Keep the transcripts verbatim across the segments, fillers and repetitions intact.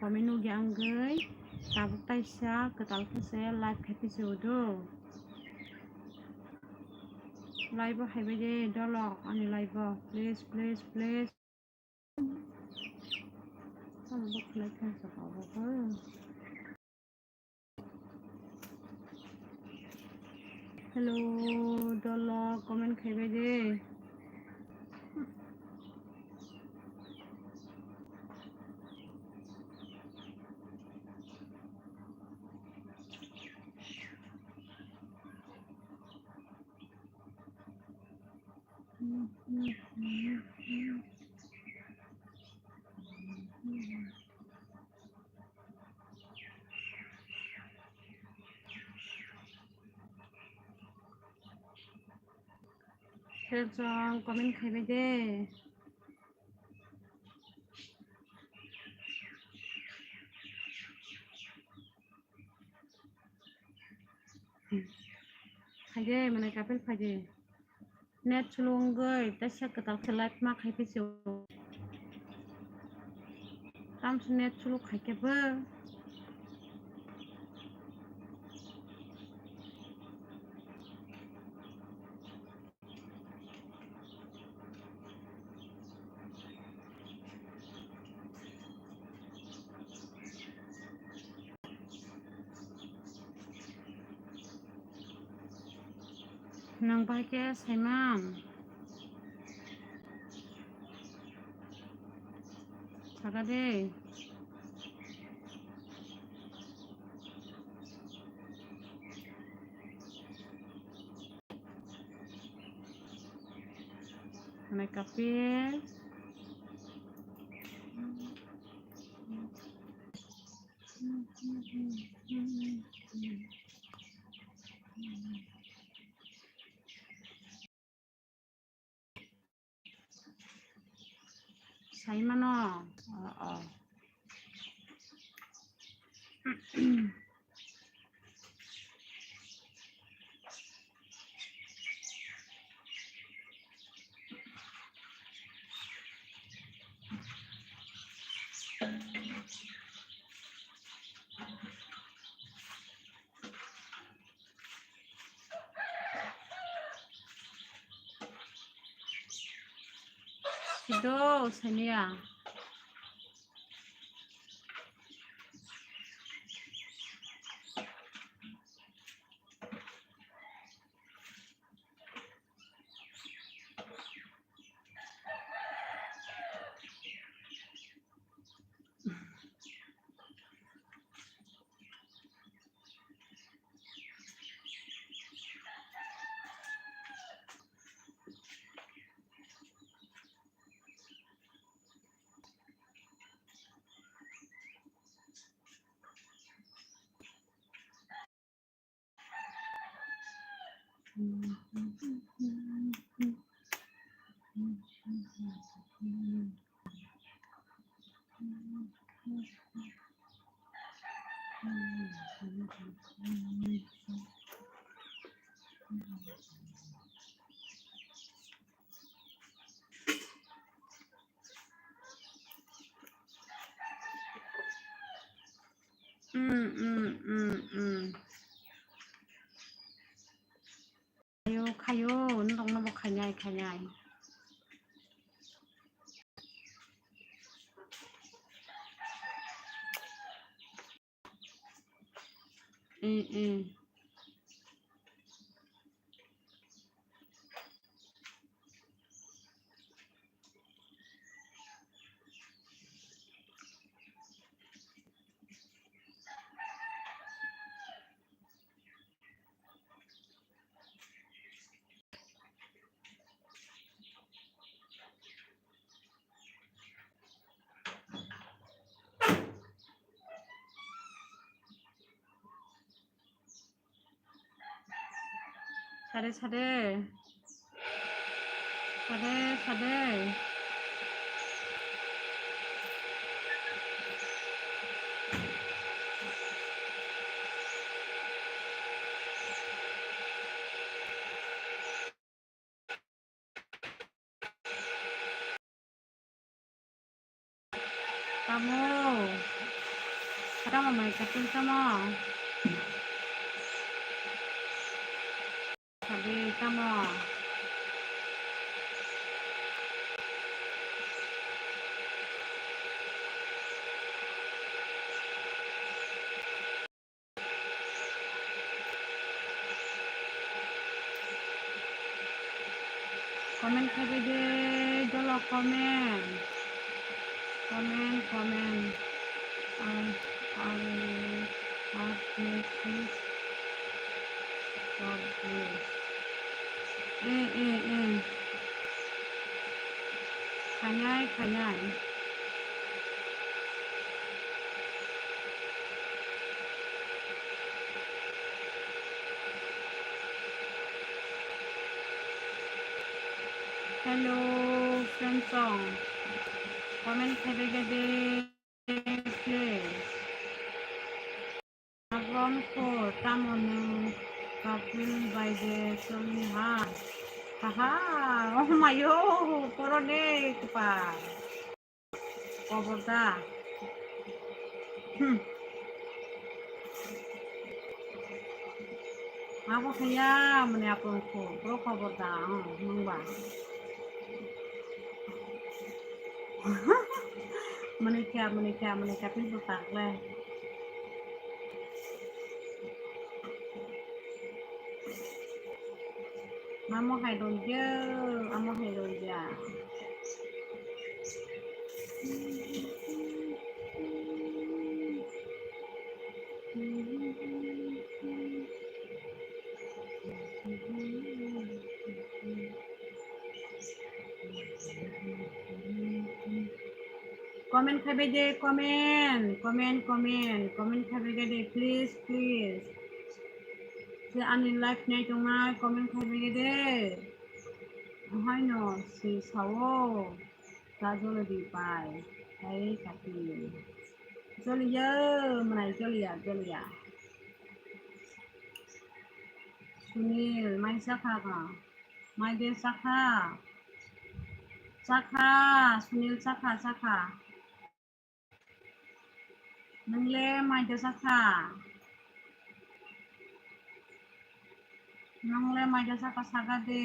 Comment nugya wngwi tabuk taisa kwtal khe se live khai phi se udo. Live o hai bai de dolo ani live o, please, please, please. Ano bo khwlai khe ang sakha obo khe. Hello, dolo, comment khai bai de. Sir chong comment khai bai de. Phaide, mane kapil phaide. Net chulungwi, taisa kwtal khe live ma khai phi se. Tamsi net chulu khai khe bo. Nwng bai khe saimang. Saka de. Makeup e. Sai mano. O, o. Sido, sania. Mm, mm, mm, mm. Khayo, khayo, norok no bo khainai, khainai. Mm, mm. Sade, sade. Sade, sade. Tamo. Tamo mai katung tamo. Sabi tamo. Comment khaibai de, jolo comment. Comment, comment. Ar, ar, ar, please, please. God bless. Eh, eh, eh. Khainai, khainai. Hello, friend song. Comment khaibai de, please. Abon ko tamo nwng kapil bai de soli ha. Haha, oh mayo, korone kupa. Koborda. Hmm. Abo kaya mane apong ko, bro koborda, oh, nwngba. Mane kya, mane kya, mane kya, pinto takle. Amo hai rwngya, amo hai rwngya. Comment khaibai de, comment, comment, comment, comment khaibai de, please, please. Je ani live nai tongnai comment khaibai de. Ohaino se sao. Ta jolo di pai. Hai kati. Joliya, mwnai joliya, joliya. Sunil, mai sakha ka? Mai de sakha. Sakha, Sunil sakha, sakha. Nwng le mai de sakha? Nwng le mai de sakha, sakha de.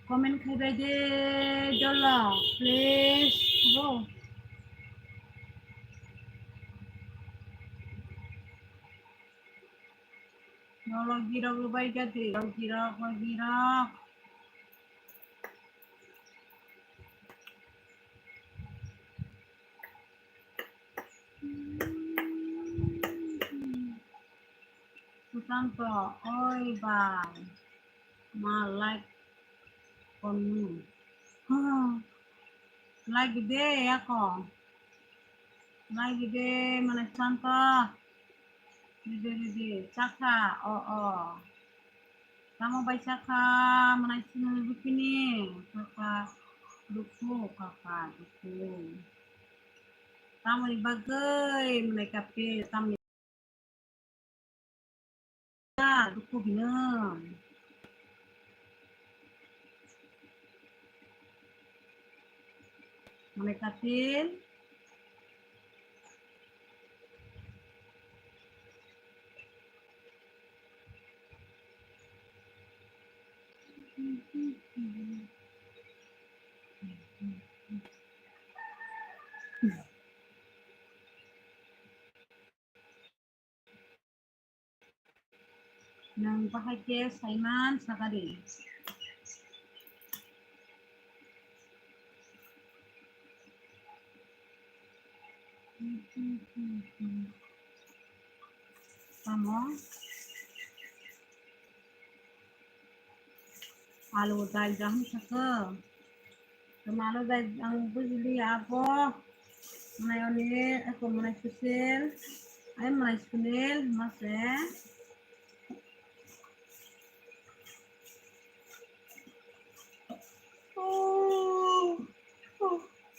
Comment khaibai de, jolo, please, bro. Nolo girok rwbai gati, girok, girok. Susanto, oi bai, ma like konnu. Like de ako. Like de mane Susanto. Ride, ride, chakha, o, o. Tamo bai chakha, mwnai sini bikini, kaka, dukhu, kaka, dukhu. Tamoni bagwi, mwnai kapil, tamoni dukhu hino. Mwnai kapil. Nwng bahai khe saiman sakha di. Tamo? Alu dal jaham sakha. Tamo alu dal ang bujili abo. Mwnai Oni, ako mwnai Susil. Ai mwnai Sunil, mase.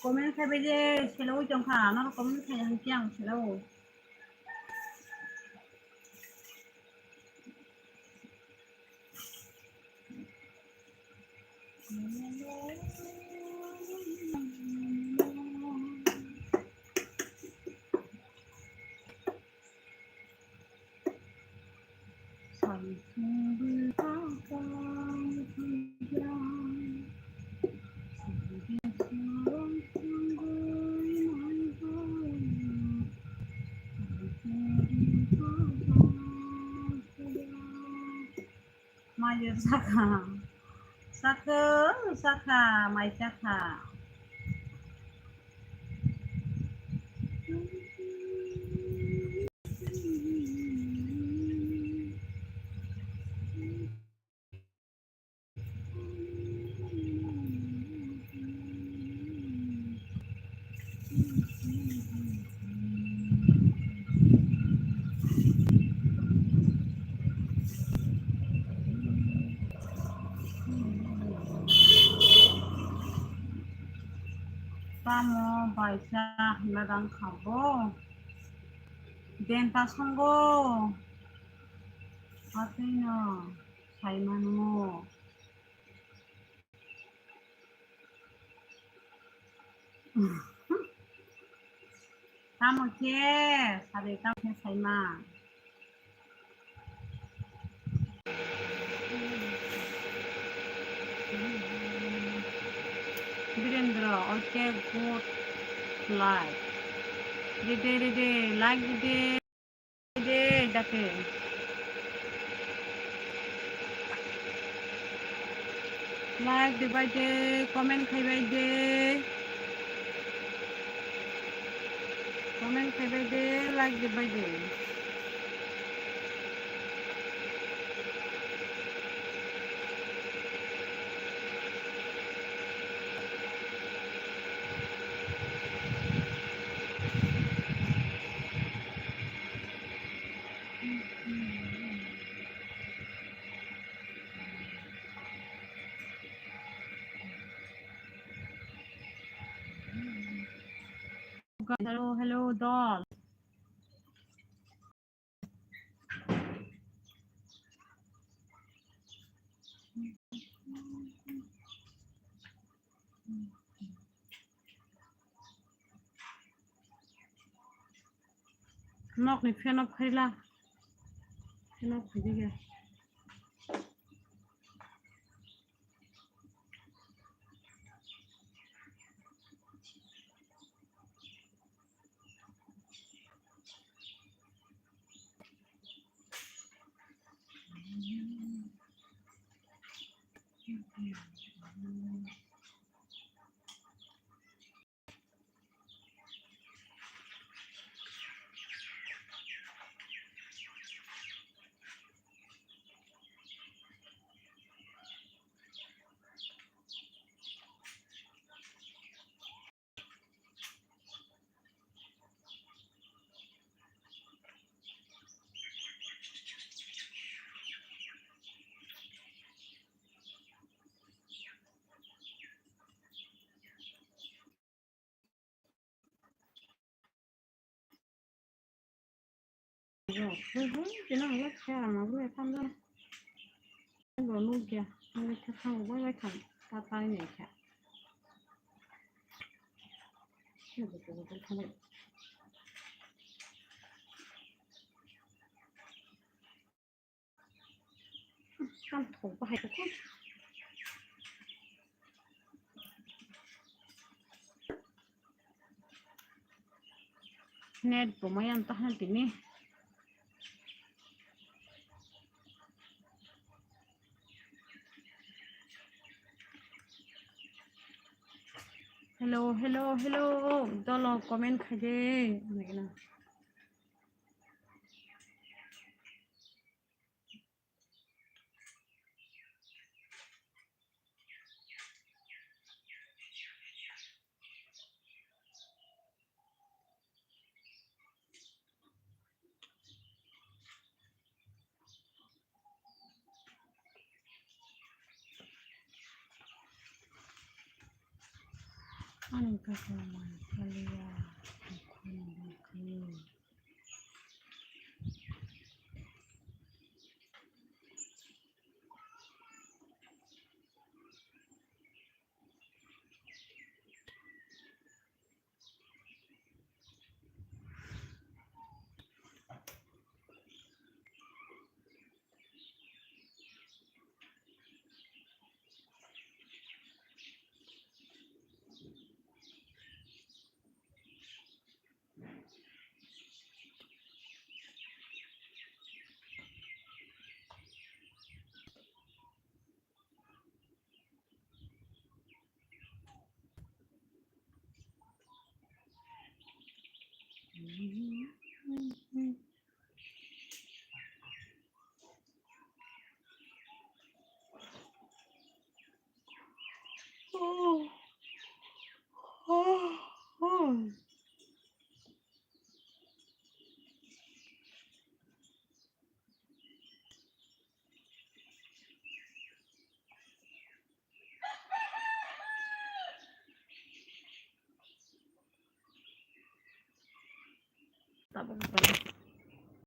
Comment khaibai je, selawi tongkha, noro comment khai ang khe ang selawi. Sakha, sakha, sakha, mai sakha. Tamo baisa hwnba dang kha bo? Denta songo. Atwino sai manmo. Tamo khe, sari tamo khe saima. Birendra, okay, good like. Ride, ride, like ride. De, dake. Like de bai de, comment khai bai de. Comment khai bai de, like de bai de. Hello, hello, dol. Nokni fan off khaila. Fan off khaidi khe. Hui hui, tino hwnwi khe ang abo le tamo. Bo nukya, nukya khe thango, bai bai thang, ta tai nai khe. Khe bo bo bo thang. Tam thok bahai ko. Net bo maya ta han tini. Hello, hello, hello. Dolo comment khaide. Ani kaka mai kaliya, khun bakli. tabuk bwrwi.